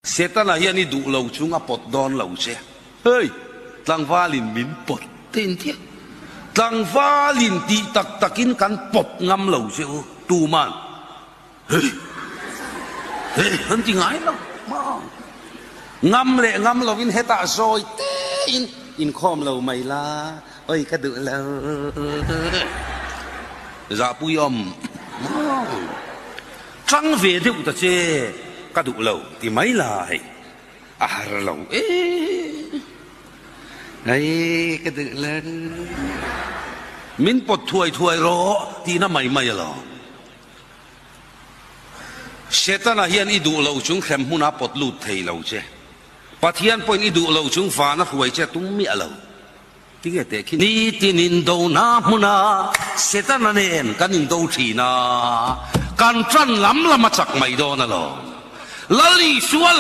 Setana hian i duh lo chung a pawt dawn lo che. Hei! Tlangvalin min pawt te in tia. Tlangvalin tih tak takin kan pawt ngam lo che u. Tuman hei! Hei! An ti ngai lo maw? Ngam leh ngam lovin hetah zawi tein inkhawm lo mai la, oi ka duh lo. Zahpui awm maw? Tang ve deuh ta che, ka duh lo ti mai la hei, a har lo e. Hei ka duh lo. Min pawt thuai thuai rawh tihna mai mai alawm. Setana hian i duh lo chung hrem hmuna pawt lut thei lo che. Pathian pawhin i duh lo chung vana hruai che tum miah lo. Tinge teh khi nitin indona hmuna Setana nen kan indo thin a, kan tan lam lam a chak mai dawn alawm. Lal Isua.